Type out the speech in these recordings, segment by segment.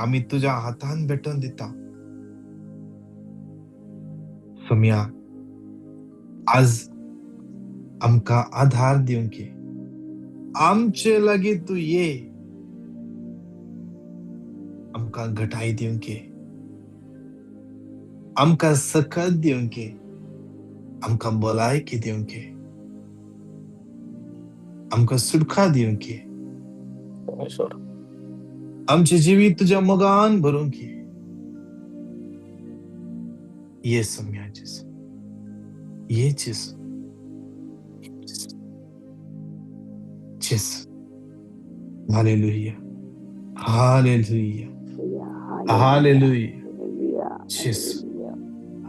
आमी तुज्या हातान भेटोवन दिता. सोम्या, आज आमकां आधार दिवंक, आमचे लागीं तूं ये, आमकां घटाय दिवंक, आमकां सकत दिवंक, आमकां भलायकी दिवंक, आमकां सुटका दिवंक, आमचें जिवीत तुज्या मोगान भरूंक. ये सोम्या जेजू, ये जेजू, जेजू. Hallelujah, hallelujah, hallelujah, जेजू.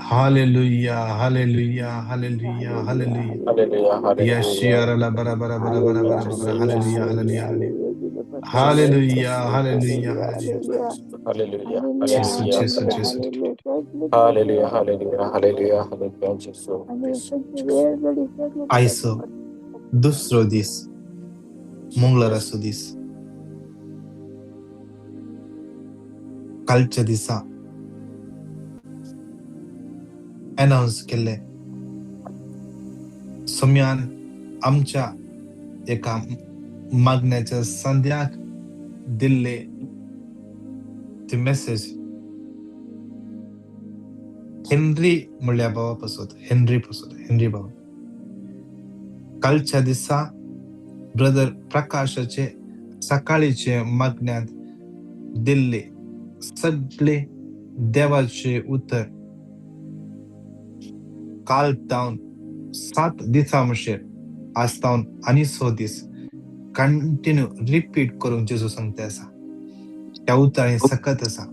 Hallelujah, hallelujah, hallelujah, hallelujah. यशियारला बरा बरा बरा बरा बरा बरा. Hallelujah, hallelujah, hallelujah, hallelujah, hallelujah. जेजू, जेजू, जेजू. Hallelujah, hallelujah, hallelujah, hallelujah, जेजू. आयचो दुसरो दीस, मंगळाराचो दीस. कालच्या दिसा अनाउन्स केल्ले सोम्यान आमच्या एका मागण्याच्या संध्याक दिल्ले ती मेसेज हेनरी म्हणल्या बाबा पासत, हेनरी पासत, हेनरी बाबा. कालच्या दिसा ब्रदर प्रकाशाचे सकाळीचे मागण्यांत दिल्ले सगळे देवाचे उतर काल तावन 7 दिसां मशेर आज तावन आनी 6 दीस कंटिन्यू रिपीट करूंक जेजू सांगता आसा. त्या उतरांनी सकत आसा,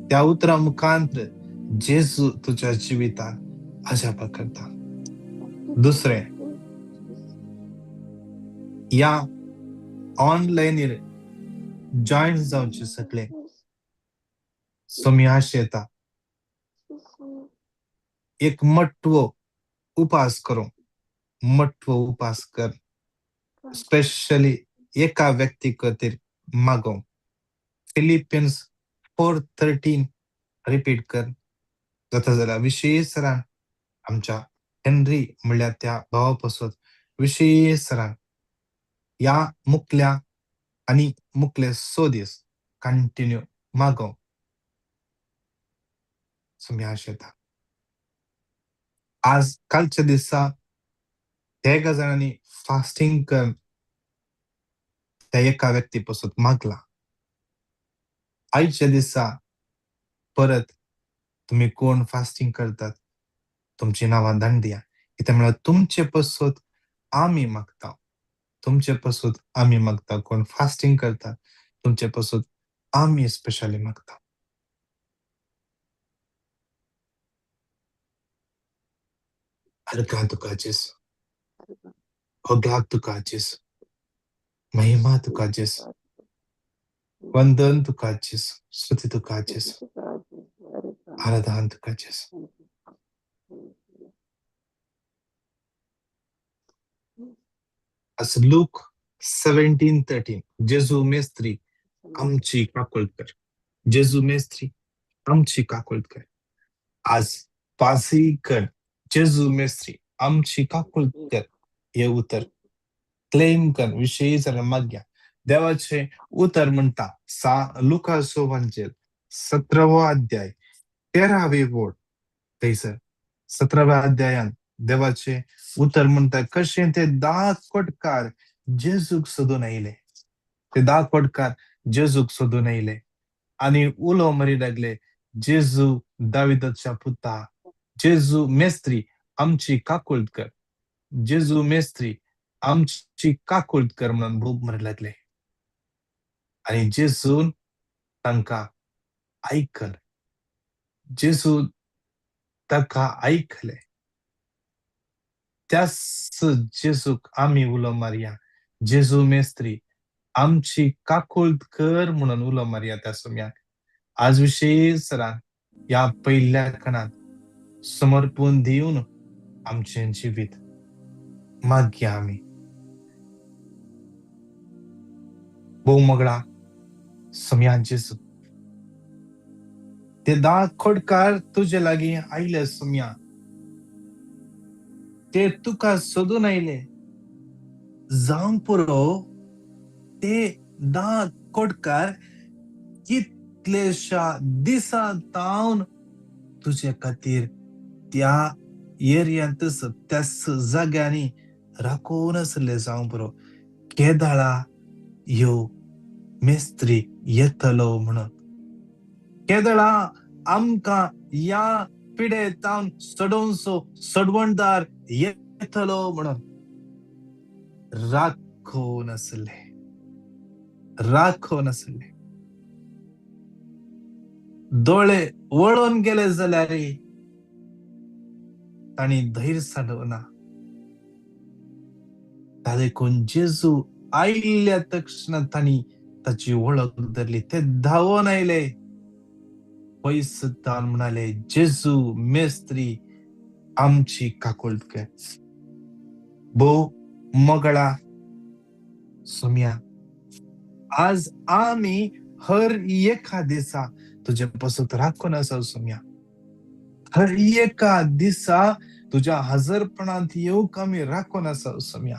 त्या उतरां मुखांत जेजू तुज्या जिवितांत अजापा करता. दुसरें, ह्या ऑनलायनीर जॉयन जावचे सगळे सोम्या येता एक मटवो उपास करूं, मटवो उपास कर, स्पेशली एका व्यक्ती खातीर मागो. फिलिपिन्स 4:13 रिपीट कर जाता जाल्यार विशेष सरान आमच्या हेनरी म्हणल्यार त्या भावा पासत विशेष सरान ह्या मुकल्या आनी मुकले 6 दीस कंटिन्यू मागो. सोम्या येता आज कालच्या दिसा तेगा जाणांनी फास्टिंग कर त्या एका व्यक्ती पासत मागला. आयच्या दिसा परत तुमी कोण फास्टिंग करतात तुमची नांवां धाडया, कित्याक म्हळ्यार तुमचे पासत आमी मागता, तुमचे पासत आमी मागता. कोण फास्टिंग करतात तुमचे पासत आमी स्पेशली मागता. अर्गां तुका जेजू, होगलाक तुका जेजू, महिमा तुका जेजू, वंदन तुका जेजू, स्तुती तुका जेजू, आराधन तुका जेजू. आज लूक 17:13, जेजू मेस्त्री आमची काकुळट कर, जेजू मेस्त्री आमची काकुळट कर. आज पासी कर, जेजू मेस्त्री आमची काकुळट कर हे उतर क्लेम कर, विशेष माग्या. देवाचे उतर म्हणटा लुका सुवार्तेर 17वो अध्याय 13वी वोळ, थंयसर 17व्या अध्यायान देवाचे उतर म्हणटा कशें ते 10 कोटकार जेजूक सोदून आयले, ते 10 कोटकार जेजूक सोदून आयले आनी उलो मारी लागले, जेजू दाविदाच्या पुता, जेजू मेस्त्री आमची काकुळट कर, जेजू मेस्त्री आमची काकुळट कर म्हणून बोब मारी लागले. आनी जेजून तांकां आयकले, जेजू ताका आयकले. त्याच जेजूक आमी उलो मारया, जेजू मेस्त्री आमची काकुळट कर म्हणून उलो मारया त्या सोम्याक. आज विशेष सरान ह्या पयल्या खणांत समर्पण दिवन आमचें जिवीत मागया आमी. भोव मोगळा सोम्या जेजू, ते 10 खोडकार तुजे लागीं आयले सोम्या, ते तुका सोदून आयले. जावंक पुरो ते 10 खोडकार कितलेशा दिसां तावन तुजे खातीर त्या एरियांतच त्याच जाग्यांनी राखून आसले. जावंक पुरो केदाळा यो मेस्त्री येतलो म्हणून, केदळा आमकां ह्या पिडे तावन सडोवचो सडवणदार येतलो म्हणून राखून आसले, राखून आसले. दोळे वळोवन गेले जाल्यार तांणी धैर्य सांडवना. देखून जेजू आयिल्ल्या तक्षण तांणी ताची वळख धरली. ते धांवून आयले, पयस तावन म्हणाले, जेजू मेस्त्री आमची काकूळट कर. भोव मोगळा सोम्या, आज आमी हर एका दिसा तुजे पसत राखून आसा सोम्या. हर एका दिसा तुज्या हजरपणांत येवंक आमी राखून आसा सोम्या.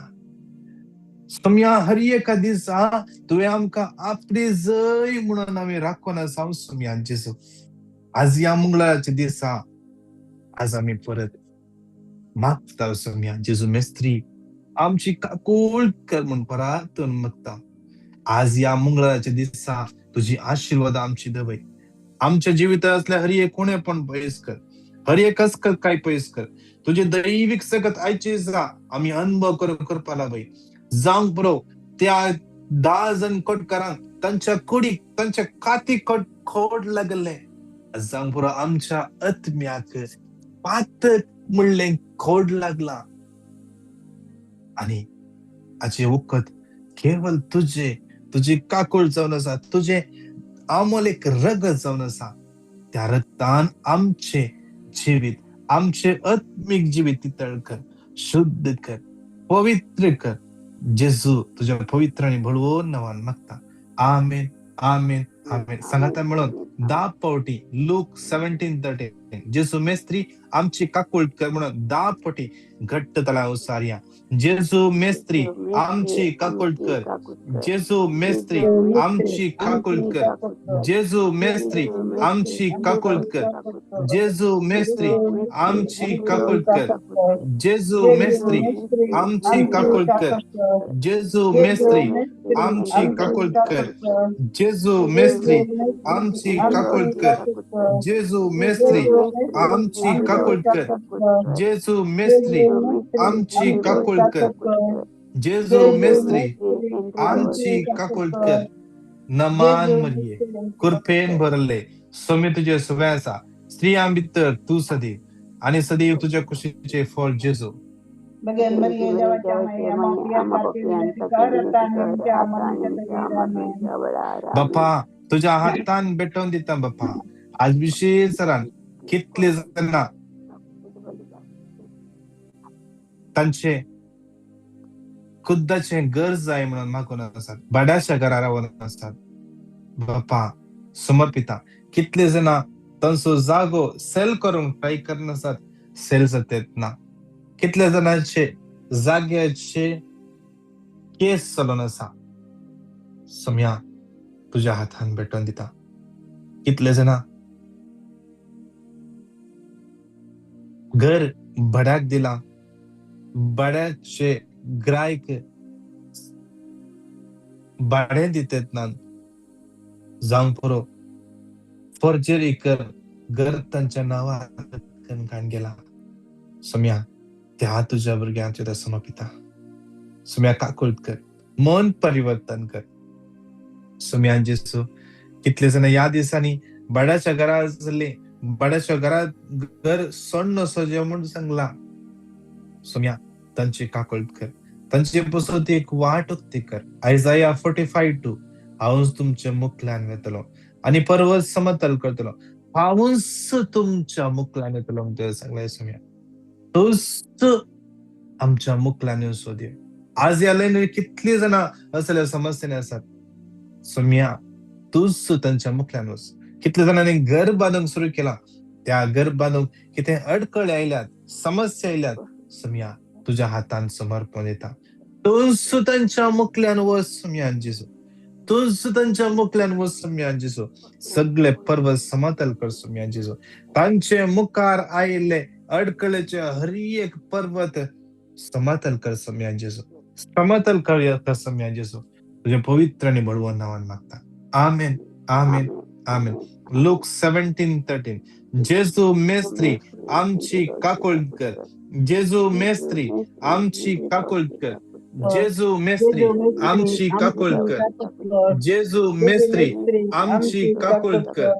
सोम्या, हर एका दिसा तुवें आमकां आपली जय म्हणून आमी राखून आसा सोम्या. जेजू, आज ह्या मंगळाराच्या दिसा आज आमी परत मागता सोम्या, जेजू मेस्त्री आमची काकूळ कर म्हूण परातून मागता. आज ह्या मंगळाराच्या दिसा तुजी आशिर्वाद आमची दवय. आमच्या जिवितांतल्या हर एक उणेपण पयस कर, हर एक अस्कत काय पयस कर. तुजे दैवीक सकत आयचे दिसा आमी अनुभव करून करपा लागय. जावंक पुरो त्या 10 जण कोटकारांक तांच्या कुडीक तांच्या कातीक खोड लागले. जावंक पुरो आमच्या आत्म्याक पातक म्हणलें खोड लागला. आनी हाचे वखद केवल तुजे तुजी काकूळ जावन आसा, तुजें आमोल एक रगत जावन आसा. त्या रगतान आमचे जिवीत, आमचे आत्मीक जिवीत तितळ कर, शुद्ध कर, पवित्र कर. जेजू तुज्या पवित्र आनी बळवून नांवान मागता. आमेन, आमेन, आमेन. सांगाता म्हणून 10 फावटी लूक 17:13 जेजू मेस्त्री आमची काकूळ कर म्हणून 10 फावटी घट्ट तळा उसारया. जेजू मेस्त्री आमची काकूळ कर, जेजू मेस्त्री आमची काकूळ कर, जेजू मेस्त्री आमची काकूळ कर, जेजू मेस्त्री आमची काकूळ कर, जेजू मेस्त्री आमची काकूळ कर, जेजू मेस्त्री आमची काकूळ कर, जेजू मेस्त्री आमची काकूळ कर, जेजू मेस्त्री आमची काकूळ कर, जेजू मेस्त्री आमची काकूळ कर, जेजू मेस्त्री आमची काकूळ कर. नमान मरिये, कृपेन भरले सोमी तुजे सुवे आसा, स्त्रियां भितर तूं सदैव आनी सदैव तुज्या कुशीचे फळ जेजू. बापा तुज्या हातान भेटोवन दिता बापा. आज विशेष सरान कितले जाणां तांचे खुद्दाचें गरज जाय म्हणून मागून आसात, भाड्याच्या घरा रावन आसात. बापा समर्पिता कितले जाणां तांचो जागो सेल करूंक ट्राय करनासात, सेल जातात ना. कितले जाणांचे जाग्याचे केस चलोवन आसा. सोम्या तुज्या हातान भेटोवन दिता. कितले जाणां घर भाड्याक दिलां, भाड्याचे ग्रायक भाडें दितात ना. जावंक पुरो फोर्जरी कर घर तांच्या नांवान काण गेला. सोम्या त्या तुज्या भुरग्यांक तुका समर्पिता. सोम्या काकूळ कर, मन परिवर्तन कर. सोम्या जेसू, कितले जाणां ह्या दिसांनी भाड्याच्या घरा आसले, भाड्याच्या घरात घर सोडण सजें म्हूण सांगलां. सोम्या तांची काकूळ कर, तांचे पसत एक वाट उक्ती कर. आयजाया 45:2 हांवच तुमच्या मुखल्यान वेतलो आनी पर्वत समतल करतलो, हांवच तुमच्या मुखल्यान येतलो म्हणून सांगलें. सोम्या तूच आमच्या मुखल्यान येवचो देव. आज ह्या लायनीर कितली जाणां असल्या समस्यांनी आसात. सोम्या तूच तांच्या मुखल्यान वच. कितले जाणांनी घर बांदूंक सुरू केलां, त्या घर बांदूंक कितें अडकळ आयल्यात, समस्या आयल्यात, सोमया तुज्या हातान समर्पण दिता. तूंच तांच्या मुखल्यान वच सोमया जेजू, तूंच तांच्या मुखल्यान वच सोमया जेजू. सगळे पर्वत समतल कर सोमया जेजू. तांचे मुखार आयिल्ले अडकळेचे हर एक पर्वत समतल कर सोमया जेजू, समतल कर सोमया जेजू. तुझ्या पवित्र आणि बळवंत नावान मागता, आमेन, आमेन, आमेन. लूक 17:13. जेजू मेस्त्री आमची काकुळट कर, जेजू मेस्त्री आमची काकुळट कर, जेजू मेस्त्री आमची काकुळट कर, जेजू मेस्त्री आमची काकुळट कर,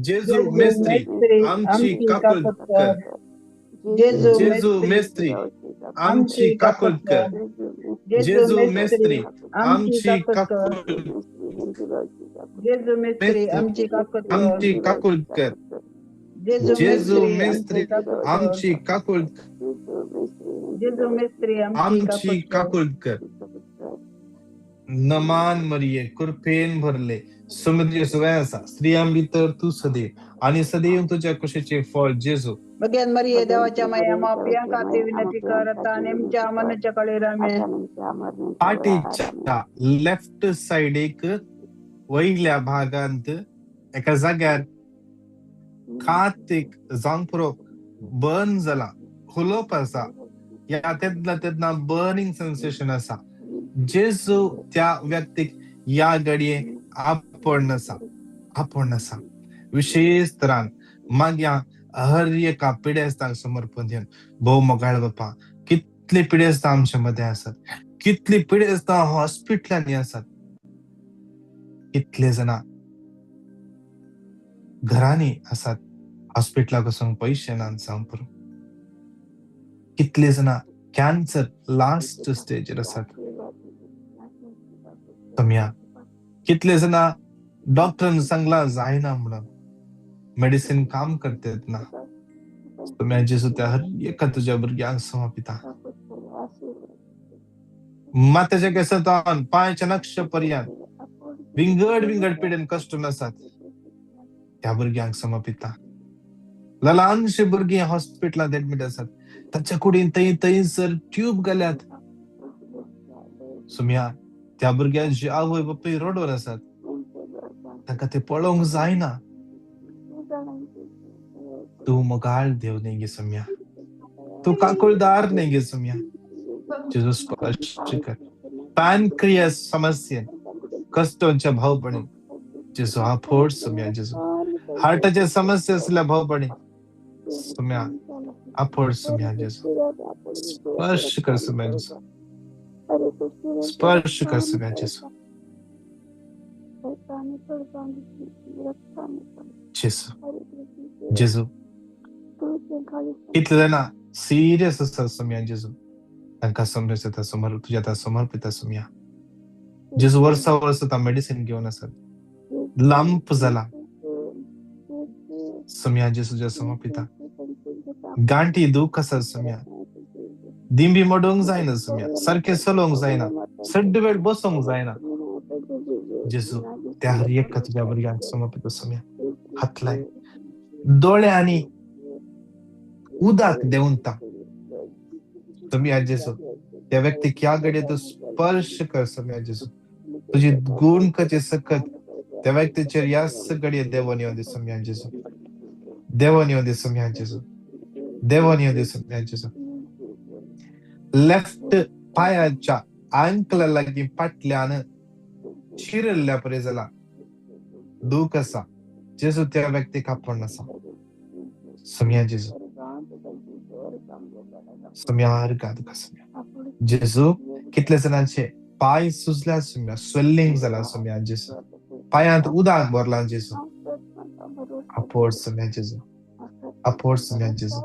जेजू मेस्त्री आमची काकुळट कर, जेजू मेस्त्री आमची काकुळट कर, जेजू मेस्त्री आमची काकुळट, जेजू मेस्त्री आमची आमची काकुळट कर, जेजू मेस्त्री आमची काकुळट, जेजू मेस्त्री आमची काकुळट कर. नमान मरिये, कृपेन भरले, समुद्र सुवाय आसा, स्त्रियां भितर तूं सदैव आणि सदैव तुझ्या कुशीचे फळ जेजू. भगवान मरिये देवाच्या माया मापिया खातीर विनंती कर आता आणि आमच्या मरणाच्या काळेर आमेन. पाटीच्या लेफ्ट सायडीक वयल्या भागांत एका जाग्यार कात एक जावंक पुरो बर्न जाला, हुलोप आसा, या तेन्ना तेन्ना बर्निंग सेन्सेशन आसा. जेजू त्या व्यक्तीक ह्या घडये आपोवन आसा, आपोवन आसा. विशेश तरान मागीर हर एका पिडेस्तांक समर्पण दिवन. भोव मोगाळ बापा, कितली पिडेस्तां आमच्या मदें आसात, कितली पिडेस्तां हॉस्पिटलांनी आसात, कितले जाणां घरांनी आसात, हॉस्पिटलाक वचूंक पयशे ना जावंक पुरो, कितले जाणां कॅन्सर लास्ट स्टेजीर आसात सोमया, कितले जाणां डॉक्टरान सांगलां जायना म्हणून, मेडिसीन काम करतात ना. सोमया जेजू त्या हर एका तुज्या भुरग्यांक समर्पिता. माथ्याच्या केंसांत पांयच्या नक्ष पर्यंत विंगड विंगड पिडेन कश्ट आसात त्या भुरग्यांक समर्पिता. ल्हानशे भुरगीं हॉस्पिटलांत एडमीट आसात, ताच्या कुडीन थंय थंयसर ट्यूब घाल्यात. सोमया त्या भुरग्यांची आवय बापूय रोडवर आसात, तांकां ते पळोवंक जायना. तूं मोगाळ देव न्ही गे सोमया, तूं काकुळदार न्ही गे सोमया. जेजू स्पर्श कर पॅनक्रियास समस्येन कश्टांच्या भावपणी जेजू आफोड सोमया. जेजू हार्टाच्या समस्या आसल्या भावपणी सोमया आफोड सोमया. जेजू स्पर्श कर सोमया, जेजू स्पर्श कर सोमया. जेजू जेजू जेजू कितले जाणां सिरियस आसा सोमया जेजू, तांकां समजता समर तुज्या आतां समर्पिता सोमया. जेजू वर्सा वर्सा तां मेडिसीन घेवन आसात, लांब जाला सोमया. जेजू तुज्या समर्पिता. गांठी दूख आसा सोमया, दिंबी मोडूंक जायना सोमया, सारकें चलोवंक जायना, सड्ड वेळ बसोंक जायना. जेजू त्या हर एका तुज्या भुरग्यांक समर्पिता सोमया. हात लाय, दोळ्यांनी उदक देंवता सोमया. जेजू त्या व्यक्तीक ह्या घडये तूं स्पर्श कर सोमया. जेजू तुजी गुण कचे सकत त्या व्यक्तीचेर ह्याच घडये देवोन येवं दी सोमया. जेजू देवोन येवं दी सोमया. जेजू देवोन येवं दी सोमया. जेजू लेफ्ट पांयाच्या आंकला लागीं फाटल्यान चिरल्ल्या परी जाला, दूख आसा. जेजू त्या व्यक्तीक आपोवन आसा सोमया. जेजू सोमया अर्गा तुका सोमया. जेजू कितले जाणांचे पांय सुजल्या सोमया, स्वेल्लिंग जाला सोमया. जेजू पांयांत उदक भरलां जेजू, आपोड सोमया. जेजू आपोड सोमया. जेजू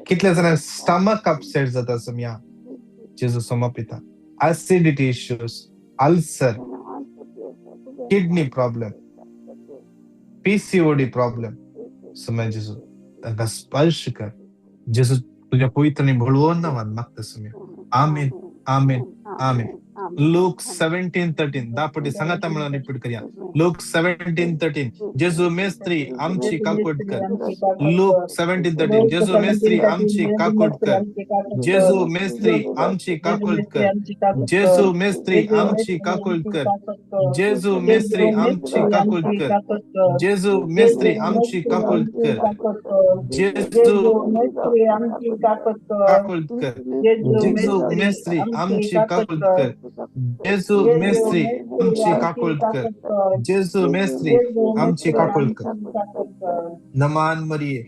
कितले जाणांक स्टमक अपसेट जाता सोमया. जेजू समर्पिता. Acidity issues, ulcer, kidney problem, PCOD problem Somaiya. जेजू तांकां स्पर्श कर जेजू, तुज्या पवित्र आनी बळवंत नांवान मागता सोमया. आमेन, आमेन, आमेन. लूक 17:13 10 पटी सांगाता म्हणून रिपीट करया. लूक 17:13 जेजू मेस्त्री आमची काकूट कर. लूक 17:13 जेजू मेस्त्री आमची काकूट कर. जेजू मेस्त्री आमची काकूट कर. जेजू मेस्त्री आमची काकूट कर. जेजू मेस्त्री आमची काकूट कर. जेजू मेस्त्री आमची काकूट कर. जेजू काकूट कर. जेजू मेस्त्री आमची काकूट कर. जेजू मेस्त्री आमची काकूट कर. जेजू मेस्त्री आमची काकूट कर. नमान मरिये,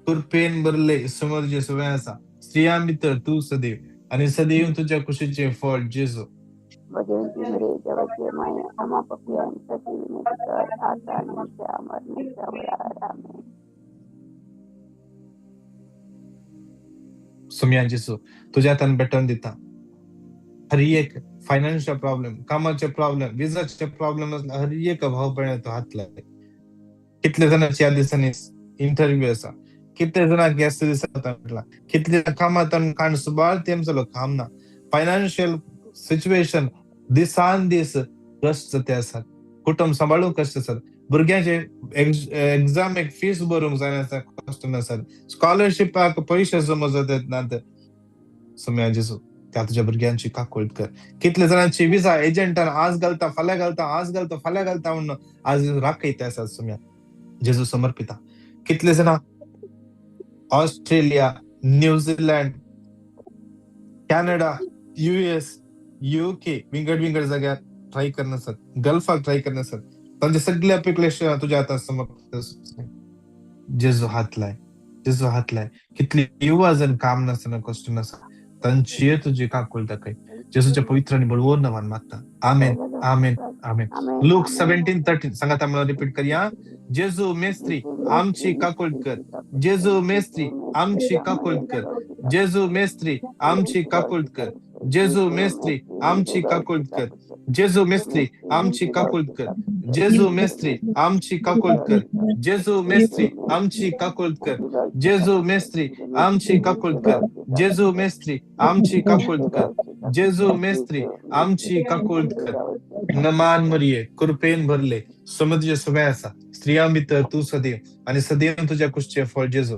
कृपेन भरले, समोर जेजू आसा, स्त्रियां भितर तूं सदैव आनी सदैव तुज्या कुशीचें फळ जेजू. सुम्या जेजू तुज्या हातान भेटोवन दिता हर एक फायनान्शियल प्रॉब्लेम, कामाचे प्रॉब्लेम, विजाचे प्रॉब्लेम आसला हर एक भाव भयण तो हात लाय. कितले जाणांची ह्या दिसांनी इंटरव्यू आसा, कितले जाणांक ह्या दिसा म्हटला, कितले कामांत काण सुबार तेम जालो काम ना, फायनान्शियल सिच्युएशन दिसान दीस कश्ट जाते आसात, कुटुंब सांबाळूंक कश्ट आसात, भुरग्यांचे एग्जामीक फीस भरूंक जायना कश्ट आसात, स्कॉलरशिपाक पयशे जमा जातात नात. सुम्या जेजू त्या तुज्या भुरग्यांची काकूट कर. कितले जाणांची विजा एजंटान आज घालता फाल्यां घालता, आज घालता फाल्यां घालता म्हणून आज राखयता आसात. सुम्या जेजू समर्पिता. कितले जाणां Australia, New Zealand, Canada, US, UK विंगड विंगड जाग्यार ट्राय करनासत, गल्फाक ट्राय करनासत, तांचे सगळे एप्लिकेशन तुज्या हातान समर्पित. जेजू हात लाय, जेजू हात लाय. कितले युवा जण काम नासतना कश्ट नासतना तांची तुजी काकूट दाखय. जेजूच्या पवित्र आनी बळवंत नांवान मागता, आमेन, आमेन, आमेन. लूक 17:13 सांगाता म्हणून रिपीट करया. जेजू मेस्त्री आमची काकूट कर. जेजू मेस्त्री आमची काकूट कर. जेजू मेस्त्री आमची काकूट कर. जेजू मेस्त्री आमची काकूट कर. जेजू मेस्त्री आमची काकूट कर. जेजू मेस्त्री आमची काकूट कर. जेजू मेस्त्री आमची काकूट कर. जेजू मेस्त्री आमची काकूट कर. जेजू मेस्त्री आमची काकूट कर. जेजू मेस्त्री आमची काकूट कर. नमान मरिये, कृपेन भरले, समुद्र सभा आसा, स्त्रियां भितर तूं सदैव आनी सदैव तुज्या कुशीचें फळ जेजू.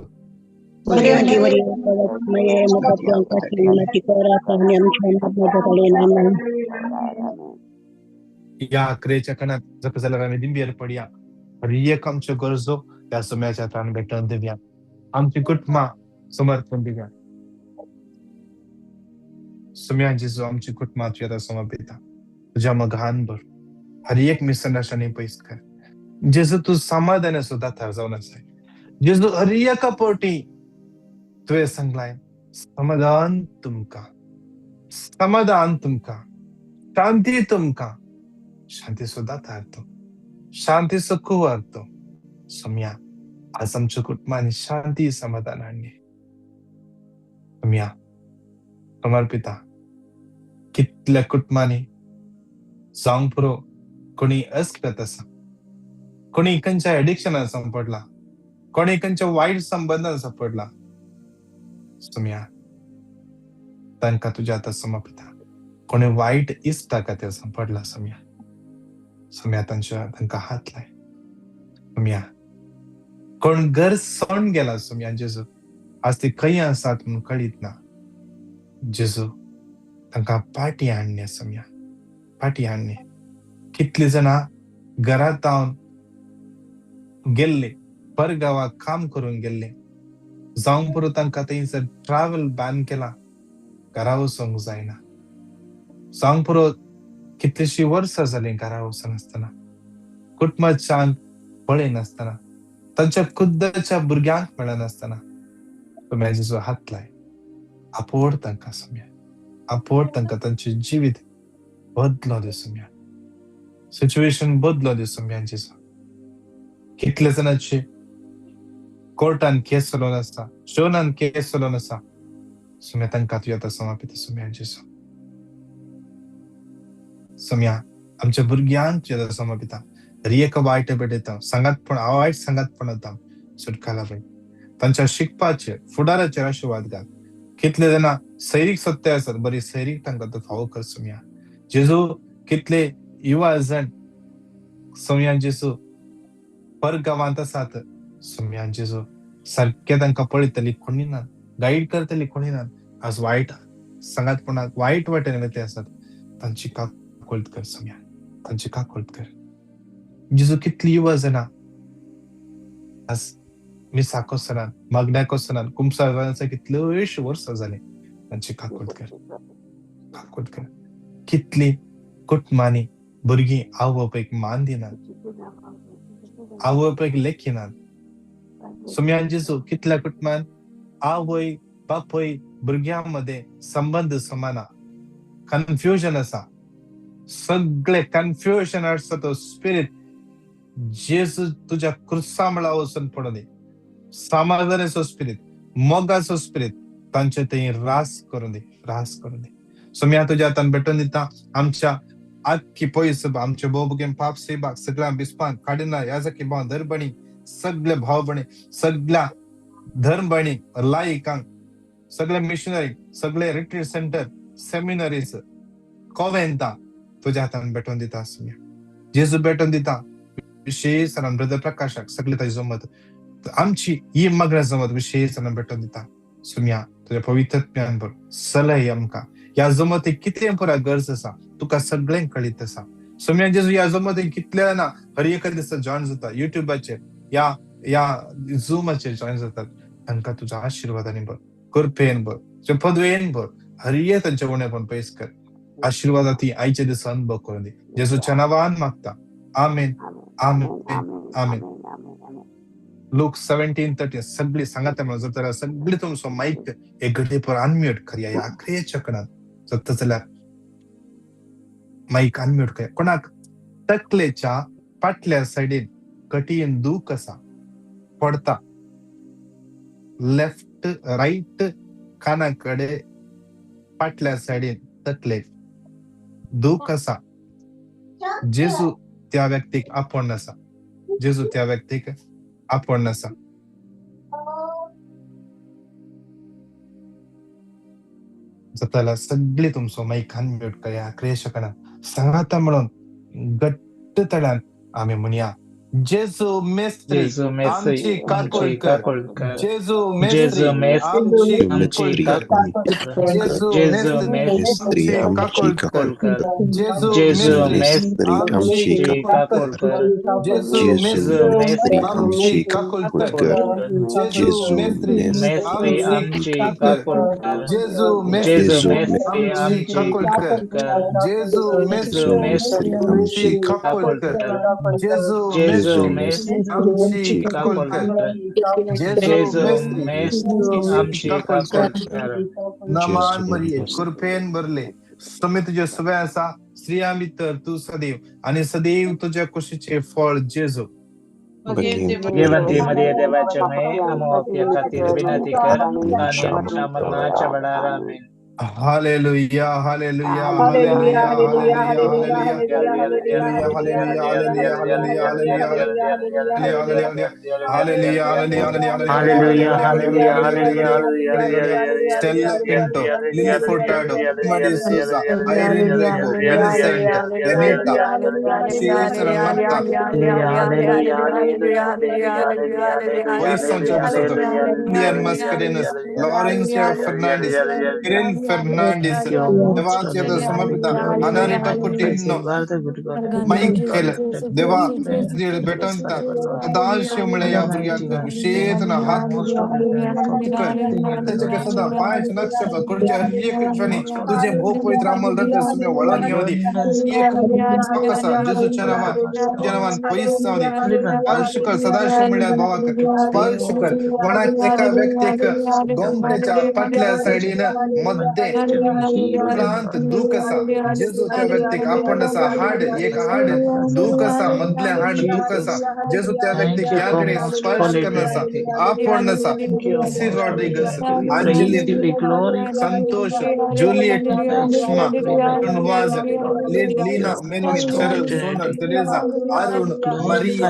ह्या आकरेच्या कणात जका जाल्यार आमी दिंबेर पडया. हर एक आमच्यो गरजो त्या सुम्याच्या हातान भेटोवन दिवया. आमची कुटुंबां समर्पण दिवया. सुम्या जेजू आमची कुटुंबां तुज्या हातान समर्पिता. तुज्या मोगान भर. हर एक मिसअंडरस्टँडींग पयस कर. जेजू तूं समाधानाचो दातार जावन आसाय. जेजू हर एका पावटी तुवें सांगलाय, समाधान तुमकां, समाधान तुमकां, शांती तुमकां, शांतीचो दातार तूं, शांतीचो कुंवर तूं. सोम्या आज आमच्या कुटुंबांनी शांती समाधान हाडली. सोम्या समर्पिता. कितल्या कुटुंबांनी जावंक पुरो कोणी अस्कत आसा, कोणी खंयच्या एडिक्शनान सांपडला, कोणी खंयच्या वायट संबंदान सांपडला. सोम्या तांकां तुज्या हातान समर्पिता. कोणी वायट इश्टा खातीर सांपडला. सोम्या, सोम्या तांच्या तांकां हात लाय. सोम्या कोण घर सोडून गेला. सोम्या जेजू आज ती खंय आसात म्हणून कळीत ना. जेजू तांकां पाटी हाडणे. सोम्या पाटी हाडणे. कितली जाणां घरांत हांव गेल्ले, परगांवाक काम करूंक गेल्ले, जावंक पुरो तांकां थंयसर ट्रॅवल बॅन केला, घरा वचोंक जायना. जावंक पुरो कितलींशीं वर्सां जालीं घरा वचनासतना, कुटुंबाच्यान पळयनासतना, तांच्या खुद्दाच्या भुरग्यांक मेळनासतना. सोम्या जेजू हात लाय. आपोड तांकां सोम्या, आपोड तांकां, तांचें जिवीत बदलो दी सोम्या, सिच्युएशन बदलो दी सोम्या जेजू. कितले जाणांचे कोर्टान केस चलोवन आसा, शोनान केस चलोवन आसा. सोम्या तांकां तुज्या हातान समर्पिता. सोम्या जेजू. सोम्या आमच्या भुरग्यांक तुज्या हातान समर्पिता. हर वायट भेटयता सांगातपण, वायट सांगातपण वता सुटकाला पळय. तांच्या शिकपाचेर, फुडाराचेर आशिर्वाद घाल. कितले जाणां सैरीक सत्य आसात, बरी सैरीक तांकां तूं फावो कर सोम्या. जेजू कितले युवा जण सोम्यान जेजू परगांवांत आसात. सोम्यान जेजू सारकें तांकां पळयतली कोणी ना, गायड करतली कोणी ना. आज वायट सांगातपणाक वायट वाटेन वयते आसात, तांची काकुळट कर सोम्या, तांची काकुळट कर. जेजू कितली युवा जाणां आज मिसाक वचनात, मागण्याक वचनात, कुमसार कितल्योश्यो वर्सां जालीं, तांची काकुळट कर, काकुळट कर. कितली कुटुंबांनी भुरगीं आवय बापायक मान दिनात, आवय बापायक लेखिनात. सोम्यान जेजू कितल्या कुटुंबान आवय बापूय भुरग्यां मदें संबंद समाना, कन्फ्युजन आसा, सगळे कन्फ्युजन आसा. तो स्पिरीट जेजू तुज्या क्रुसा मळा वचून पडूं दी. समाधानाचो स्पिरीट, मोगाचो स्पिरीट तांचे थंय रास करूं दी, रास करूं दी. सोम्या तुज्या हातान भेटून दिता आमच्या आख्खी पयस, आमचे भोव पाप सेबाक सगळ्या बिस्पान काडिना याजकी भाव धर्मबणी सगळे भावबणी सगळ्या धर्मबणी लायकांक सगळे मिशनरी सगळे रिट्रीट सेंटर सेमिनरीज कोवेंता तुज्या हातान भेटून दिता. सोम्या जेजू भेटून दिता विशेष ब्रदर प्रकाशाक सगळे ताजी जमत आमची ही मागण्या जमत विशेष भेटून दिता. सोम्या तुज्या पवित्र ज्ञान भर सलय आमकां ह्या जमतीक कितें पुरा गरज आसा तुका सगळें कळीत आसा. सोम्या जेजू ह्या जमतीक कितले ना हर एका दिसा जॉयन जाता युट्यूबाचेर या या झुमाचेर जॉयन जातात, तांकां तुज्या आशिर्वादांनी भर, कृपेन भर, तुज्या पदवेन भर, हर एक तांच्या उणेपण पयस कर. आशिर्वादा ती आयच्या दिसा अनुभव करून दी. जेजूच्या नांवान मागता, आमेन, आमेन, आमेन. लूक 17:13 सगळी सांगाता म्हणून जाता सगळी तुमचो मायक एक घडये पर अनम्यूट करया ह्या आखरेच्या कणात जाता जाल्यार मायक अनम्यूट करया. कोणाक तकलेच्या फाटल्या सायडीन कठीण दूख आसा, पडता लेफ्ट रायट काना कडे फाटल्या सायडीन तकलेक दूख आसा, जेजू त्या व्यक्तीक आपोवन आसा, जेजू त्या व्यक्तीक आपोवन आसा. जाता सगळी तुमचो मायक अनम्यूट करया क्रियेच्या कणात सांगाता म्हणून घट्ट तळ्यान आमी म्हणया, जेजू मेस्त्री आमची काकुळट कर, जेजू मेस्त्री आमची काकुळट कर, जेजू मेस्त्री आमची काकुळट कर, जेजू मेस्त्री आमची काकुळट कर, जेजू मेस्त्री आमची काकुळट कर, जेजू मेस्त्री आमची काकुळट कर, जेजू मेस्त्री आमची काकुळट कर, जेजू मेस्त्री आमची काकुळट कर, जेजू आमची काकुळट कर, जेजू मेस्त्री आमची काकुळट कर. नमान मरिये कृपेन भरले, स्वामी तुझे सवे आसा, स्त्रियां भितर तूं सदैव आनी सदैव तुज्या कुशीचे फळ जेजू. भगवंती मरिये देवाचे माये, आम्हा पाप्यां खातीर विनंती कर आनी आमच्या मरणाच्या वेळार. आमेन. Hallelujah, hallelujah, hallelujah, hallelujah, hallelujah, hallelujah, hallelujah, hallelujah, hallelujah, hallelujah, hallelujah. Stella Pinto, Lily Furtado, Madi Souza, Irene Rego, Vincent, Anita, Martha, Indian Mascarenhas, Laurencia Fernandez, Kiran Fernandez, Devasyata Samarpita, Anarita Coutinho, Michael, Deva, Betanta, Sadashiv भुरग्यांक विशेष हात सदा पांच नक्षत्र कुडचे हर एक क्षणी तुझे भोव पवित्र अमोल रक्त सुमे वळण येऊ दी. एक आसा जेजूच्या नांवान, तुझ्या नांवान पयस जावं दी. स्पर्श कर सदाशिव म्हळ्यार भावाक स्पर्श कर. कोणाक एका व्यक्तीक गोमटेच्या फाटल्या सायडीन मध्ये उपरांत दूख आसा, जेजू त्या व्यक्तीक आपण आसा. हाड एक हाड दूख आसा, मदलें हाड दूख आसा, जेजू त्या व्यक्तीक ह्या कडेन स्पर्श करना आसा, आपण आसा. C Rodrigues, Anjali, Santosh, Juliet, Sushma, Nuvaz, Leena, Menon, Cheryl, Sonal, Teresa, Arun, Maria,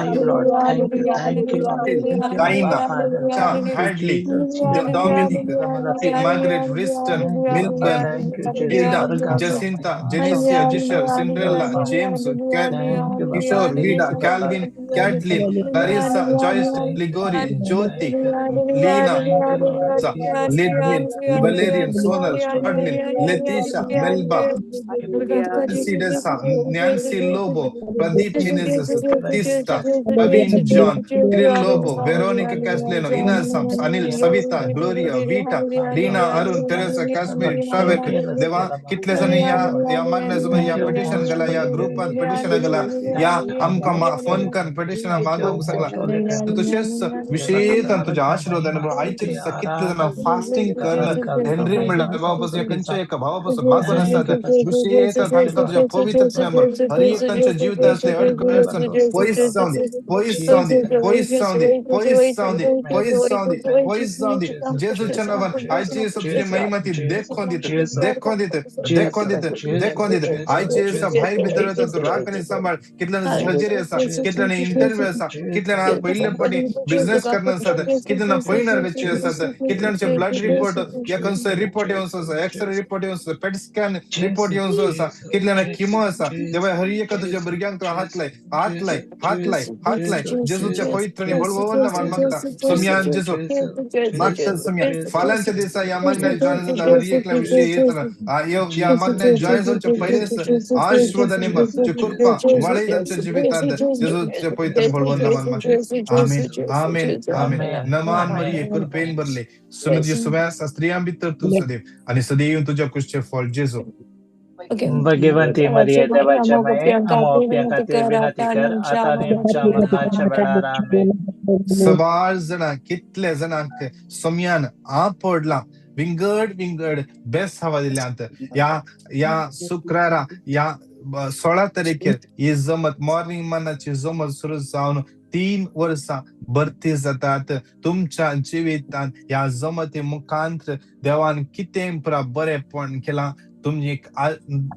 Diana, Hadley, Dominic, Margaret, Riston, Milburn, Hilda, Jacinta, Jenicia, Jisher, Cinderella, James, Kishore, Vida, Calvin, Catlin, Larissa, Joyce, Ligori, Jyoti, Leena, Lidwin, Valerian, Sonal, Shadlin, Letitia, Melba, Sidesa, Nancy Lobo, Pradeep Menezes, Tista, Praveen John, Kiril Lobo, Veronica Castellano, Ina Sams, Anil, Savita, Gloria, Vita, Reena, Arun, Teresa, Kashmir, Travel. देवा कितले जाणी ह्या ह्या मागण्या ह्या petition घाला, ह्या ग्रुपान पिटिशन घाला, ह्या आमकां फोन करून पिटिशनां मागोवंक सांगला. तशेंच विशेष तुज्या आशिर्वादान आयच्या दिसा कितले जाणां फास्टिंग करून हेनरी म्हणल्यार भावा पासून खंयच्या एका भावा पासून मागून आसात. विशेष तांकां तुज्या पवित्र हर एक तांच्या जिवितांतले अडचण पयस जावं दी, पयस जावं दी, पयस जावं दी, पयस जावं दी, पयस जावं दी, पयस जावं दी. जेजूच्या नांवान आयचे दिसा तुजी महिमा ती देखोन दित, देखोन दित, देखोन दित, देखोन दित. आयचे दिसा भायर भितर वता तूं राख आनी सांबाळ. कितल्यांनी सर्जरी आसा, कितल्यांनी इंटरव्यू आसा, कितल्यांनी पयले फावटी बिझनेस करना आसात, कितल्यांना पयणार वेचे आसात, कितल्यांचे ब्लड रिपोर्ट या खंयचो रिपोर्ट येवचो आसा, एक्सरे रिपोर्ट येवचो, पेट स्कॅन रिपोर्ट येवचो आसा, कितल्यांना किमो आसा. देवा हर एका तुज्या भुरग्यांक तूं हात लाय, हात लाय, हात लाय, हात लाय. जेजूच्या पवित्र आनी बळवंत नांवान मागता सोमयान जेजू, मागता सोमया. फाल्यांच्या दिसा ह्या मागण्याक जॉयन जाता हर एकल्या विशय येतना ह्या मागण्याक जॉयन जावचे पयलींच आशीर्वाद आनी कृपा वाडय तांच्या जिवितांत. जेजूच्या पवित्र बळवंत नांवान मागता. आमेन, आमेन, आमेन. नमान मरिये, कृपेन भरले, सुमती सुव्यास स्त्रियां भितर तूं सदैव आनी सदैव तुज्या कुशचें फळ जेजू. भगवंती मरिये, देवाच्या माये, आम्हा पाप्यां खातीर विनंती कर, आता आनी आमच्या मरणाच्या वेळार. आमेन. सबार जाणां कितले जाणांक सोमयान आपडला विंगड विंगड बेसावा दिल्यांत. ह्या ह्या शुक्रारा ह्या 16 तारखेर ही जमत मॉर्निंग मनाची जमत सुरू जावन 3 वर्सां भरती जातात. तुमच्या जिवितांत ह्या जमती मुखांत देवान कितें पुरा बरेपण केलां तुमी एक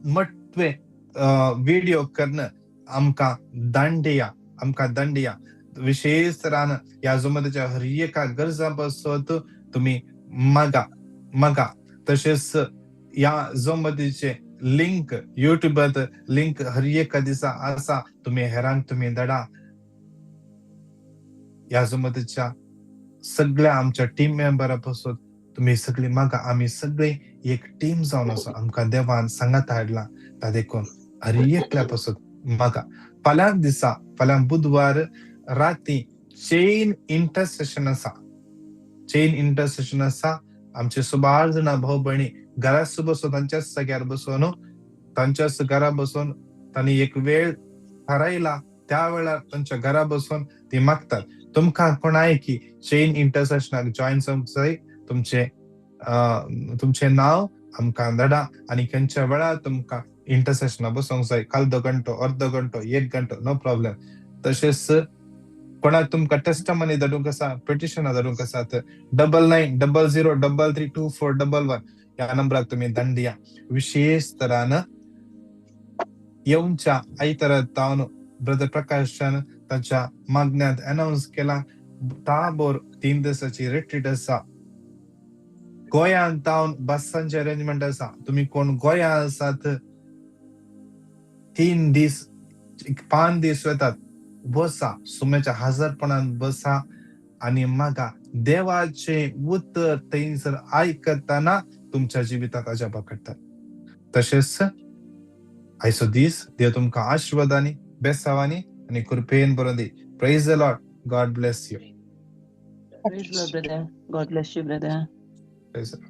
मटवे व्हिडिओ करून आमकां दांडया, आमकां दांडया. विशेष तरान ह्या जमतीच्या हर एका गरजां पासत तुमी मागा, मागा. तशेंच ह्या जमतीचे लिंक युट्यूबात लिंक हर एका दिसा आसा, तुमी हेरांक तुमी धाडा. ह्या जमतीच्या सगळ्या आमच्या टीम मेंबरा पासून तुमी सगळी मागा. आमी सगळे एक टीम जावन आसा, आमकां देवान सांगात हाडला ता देखून हर एकल्या पासून मागा. फाल्यां दिसा फाल्यां बुधवार राती चेन इंटरसेशन आसा, चेन इंटरसेशन आसा. आमचे सुमार जाणां भाव भयणी घराच बसून तांच्याच जाग्यार बसून तांच्याच घरा बसून तांणी एक वेळ थारायला, त्या वेळार तांच्या घरा बसून ती मागतात. तुमकां कोणाय की चेन इंटरसेशनाक जॉयन जावंक जाय, तुमचे तुमचें नांव आमकां धाडा आनी खंयच्या वेळार तुमकां इंटरसेशनाक बसूंक जाय, अर्दो घंटो, अर्दो घंटो, 1 घंटो, नो प्रॉब्लेम. तशेंच कोणाक तुमकां टेस्टमनी धाडूंक आसा, पिटिशनां धाडूंक आसात, 9900 33 24 11 ह्या नंबराक तुमी धाडया. विशेष तरान येवच्या आयतारा तावन ब्रदर प्रकाशान ताच्या मागण्यांत अनावन्स केला ताबोर 3 दिसाची रिट्रीट आसा. गोंयांत तावन बसांचे अरेंजमेंट आसा. तुमी कोण गोंया आसात 3 दीस 5 दीस वतात, बसा सुम्याच्या हजारपणान बसा आनी मागा. देवाचे उतर थंयसर आयकतना तुमच्या जिवितात अजापां घडटात. तशेंच आयचो दीस देव तुमकां आशिर्वादांनी, बेसावांनी आनी कृपेन भरून दी. Praise the Lord. God bless you. Praise the Lord, brother. God bless you, brother. Praise the Lord.